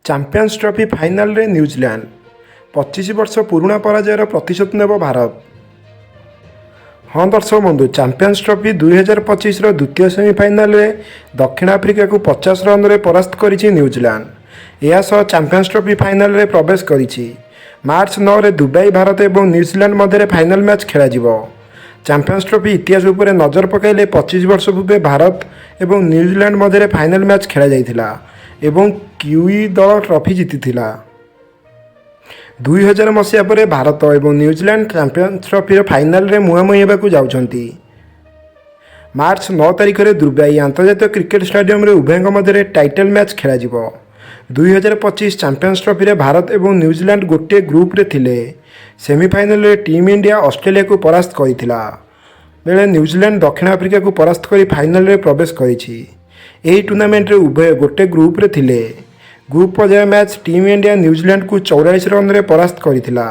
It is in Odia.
ଚାମ୍ପିଅନ୍ସ ଟ୍ରଫି ଫାଇନାଲରେ ନ୍ୟୁଜିଲ୍ୟାଣ୍ଡ। 25 ବର୍ଷ ପୁରୁଣା ପରାଜୟର ପ୍ରତିଶୋଧ ନେବ ଭାରତ। ହଁ ଦର୍ଶକ ବନ୍ଧୁ, ଚାମ୍ପିଅନ୍ସ ଟ୍ରଫି 2025ର ଦ୍ୱିତୀୟ ସେମିଫାଇନାଲରେ ଦକ୍ଷିଣ ଆଫ୍ରିକାକୁ 50 ରନରେ ପରାସ୍ତ କରିଛି ନ୍ୟୁଜିଲ୍ୟାଣ୍ଡ। ଏହା ସହ ଚାମ୍ପିଅନ୍ସ ଟ୍ରଫି ଫାଇନାଲରେ ପ୍ରବେଶ କରିଛି। ମାର୍ଚ୍ଚ 9ରେ ଦୁବାଇ ଭାରତ ଏବଂ ନ୍ୟୁଜିଲ୍ୟାଣ୍ଡ ମଧ୍ୟରେ ଫାଇନାଲ ମ୍ୟାଚ୍ ଖେଳାଯିବ। ଚାମ୍ପିଅନ୍ସ ଟ୍ରଫି ଇତିହାସ ଉପରେ ନଜର ପକାଇଲେ, 25 ବର୍ଷ ପୂର୍ବେ ଭାରତ ଏବଂ ନ୍ୟୁଜିଲ୍ୟାଣ୍ଡ ମଧ୍ୟରେ ଫାଇନାଲ ମ୍ୟାଚ୍ ଖେଳାଯାଇଥିଲା ଏବଂ କିୱି ଦଳ ଟ୍ରଫି ଜିତିଥିଲା। 2000 ମସିହା ପରେ ଭାରତ ଏବଂ ନ୍ୟୁଜିଲ୍ୟାଣ୍ଡ ଚାମ୍ପିଅନ୍ସ ଟ୍ରଫିର ଫାଇନାଲରେ ମୁହାଁମୁହିଁ ହେବାକୁ ଯାଉଛନ୍ତି। ମାର୍ଚ୍ଚ 9 ତାରିଖରେ ଦୁବାଇ ଆନ୍ତର୍ଜାତୀୟ କ୍ରିକେଟ ଷ୍ଟାଡିୟମରେ ଉଭୟଙ୍କ ମଧ୍ୟରେ ଟାଇଟଲ୍ ମ୍ୟାଚ୍ ଖେଳାଯିବ। 2025 ଚାମ୍ପିଅନ୍ସ ଟ୍ରଫିରେ ଭାରତ ଏବଂ ନ୍ୟୁଜିଲ୍ୟାଣ୍ଡ ଗୋଟିଏ ଗ୍ରୁପରେ ଥିଲେ। ସେମିଫାଇନାଲରେ ଟିମ୍ ଇଣ୍ଡିଆ ଅଷ୍ଟ୍ରେଲିଆକୁ ପରାସ୍ତ କରିଥିଲା ବେଳେ ନ୍ୟୁଜିଲ୍ୟାଣ୍ଡ ଦକ୍ଷିଣ ଆଫ୍ରିକାକୁ ପରାସ୍ତ କରି ଫାଇନାଲରେ ପ୍ରବେଶ କରିଛି। ଏହି ଟୁର୍ଣ୍ଣାମେଣ୍ଟରେ ଉଭୟ ଗୋଟିଏ ଗ୍ରୁପରେ ଥିଲେ। ଗ୍ରୁପ୍ ପର୍ଯ୍ୟାୟ ମ୍ୟାଚ୍ ଟିମ୍ ଇଣ୍ଡିଆ ନ୍ୟୁଜିଲ୍ୟାଣ୍ଡକୁ 44 ରନରେ ପରାସ୍ତ କରିଥିଲା।